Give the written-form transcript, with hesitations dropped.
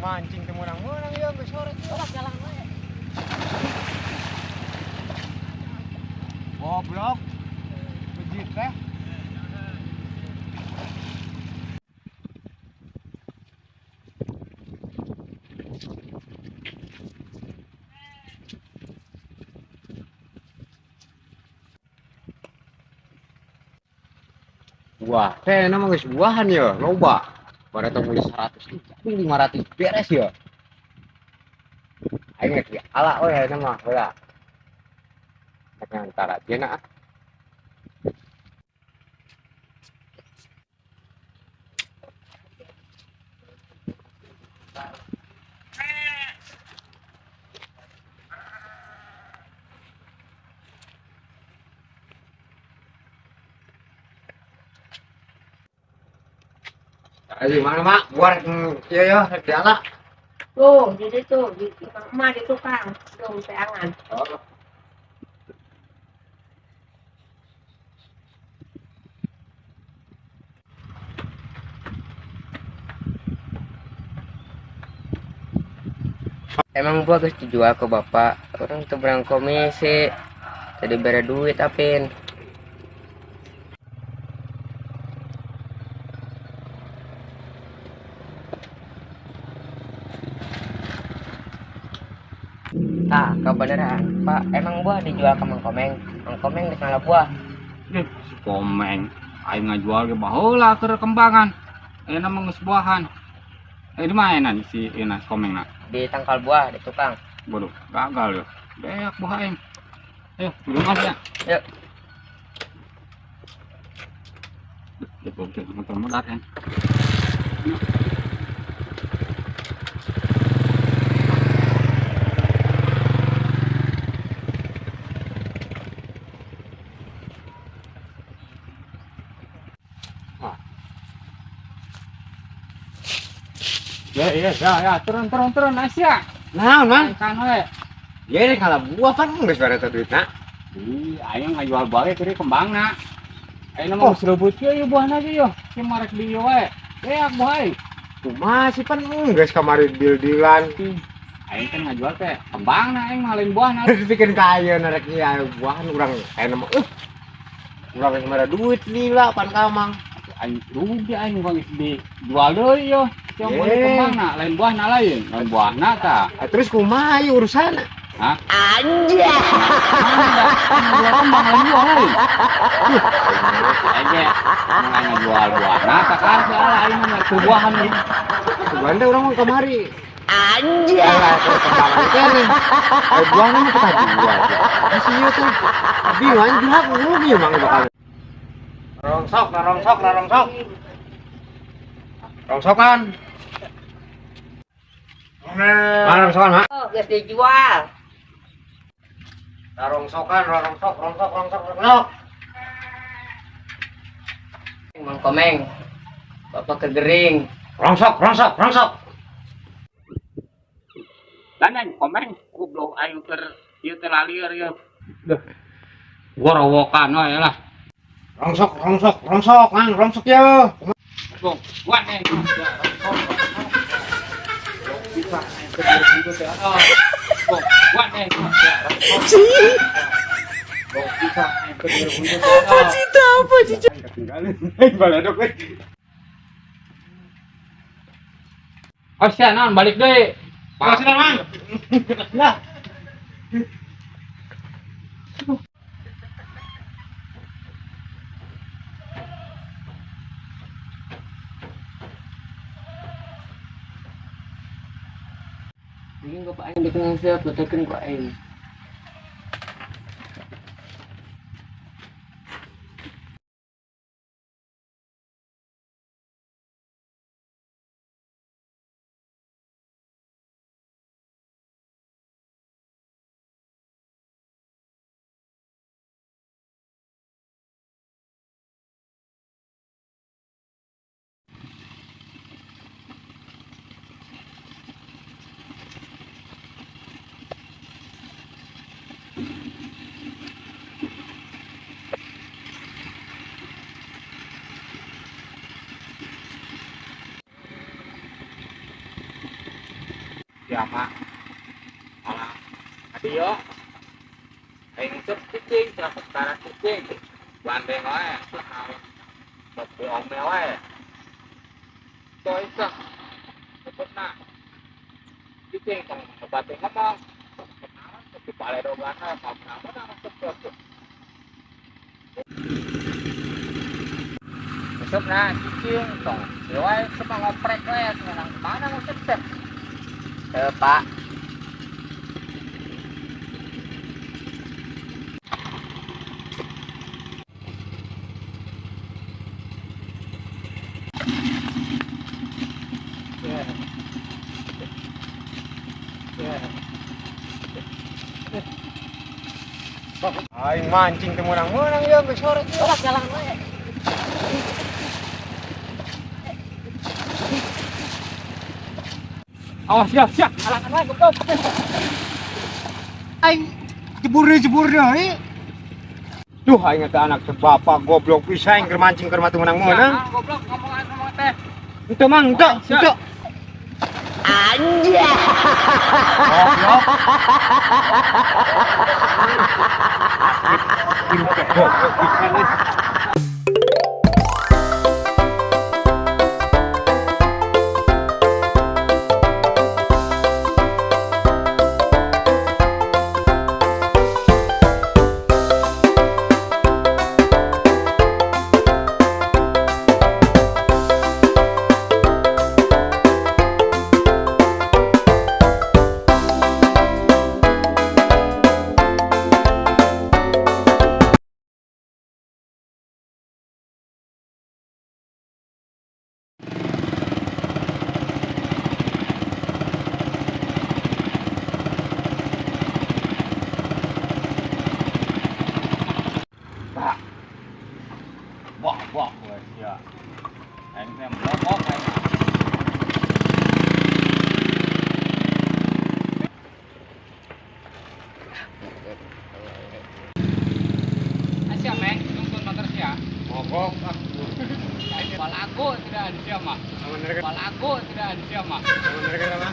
Mancing teu meunang-meunang ieu geus sore. Coba jalan we. Goblok. Bejit teh. Buah teh nama geus buahan ya, loba. Pada meuli 100 jadi 500 beres ya. Aing rek ala we ayeuna mah heula. Rek ngantara ajeuna ah. Ayo mana mak? Buah rek ieu ya rek diala. Tuh, jadi tuh di emak di tukang, belum teangan. Oh. Emang buah geus dijual ke bapak, orang teu berang komisi. Tadi bere duit apin. Tah, kebenaran, Pak. Emang buah dijual ke Mang Komeng? Mang Komeng geus ngala buah. Deh, si Komeng aing ngajual ge baheula keur kembangan. Ayeuna mah geus buahan. Di mana si Ina si Komeng na? Di tangkal buah di tukang. Waduh, gagal ya. Beak buah aing. Ayo, minum aja. Yuk. Ya, bogor motor modar kan. Ya, ya, ya, ya, turun, turun, turun, Asia. Naon, Mang? Kan we. Ieu rek ngala buah pan geus bare teh duitna. Ih, aing ngajual buah ge keur kembangna. Ayeuna mah geus rebut ieu ieu buahna ge yeuh. Si marek di ieu wae. Beak buah aing. Kumaha sih pan geus kamari deal-dealan. Aing kan ngajual teh kembangna aing mah lain buahna. Dipikeun ka ayeuna rek ieu buahan urang ayeuna mah urang geus mere duit lila pan ka Mang. Aing rugi aing bang geus dijual deui yeuh. Yang meuli Eh. kembangna lain buahna lain. Lain buahna tah. Ah, terus kumaha ieu urusanna? Hah? Anjay. Jual kembang lain buah lain. Aing ge mun aing ngajual buahna tah karep ala aing mah teu buahan ieu. Sebenarnya urang mah kamari. Anjay. Kembangan teh nih. Buahna mah kita jual. Masih ieu tuh. Bingung aing jual rugi mang bakal. Rongsok, rongsok, rongsok. Rongsokan. Mana rongsokan, Mak? Oh, geus dijual. Rongsokan, rongsok, rongsok, rongsok, rongsok. Mang Komeng. Bapak kegering. Rongsok, rongsok, rongsok. Dan Komeng goblok aing keur ieu teh lalieur ieu. Duh. Gorowokan wae lah. Rongsok, rongsok, rongsok, Mang, rongsok ya. Bong, kuat nih. Apa cita, apa cita? Oh, sia naon balik deui. Pak, sini, Mang. Nah. Ini bapak aing dek ngeuseup, betekeun ku aing. Siapa? Alah. Adio. Aing nguseup cicing, cenah perkara cicing. Bandeng wae, sok diomel wae. Coy sah. Cepetna. Cicing tong bate ngomong. Kenalan di paledogana, kamu nguseup tuh. Nguseup nah cicing tong. Ieu wae semua ngoprek wae menang mana nguseup teh. Teu, Pak. Aing mancing teu meunang-meunang ya geus sore. Coba jalan wae. Awas ya, siap. Alangan wae goblok. Aing jebur deui. Duh aing teh anak teh bapak goblok pisan aing keur mancing keur mah teu meunang-meunang. Jangan goblok ngomong ngomong teh. Henteu mang, henteu, henteu. Goblok. Goblok pisan euy. Wah, wah, wah, ya. Aing teh mogok aing. Asia meng, nonton motor sia. Mogok ah. Balago tidak ada sia mah. Aman mereka, Balago tidak ada sia mah. aman mereka mah.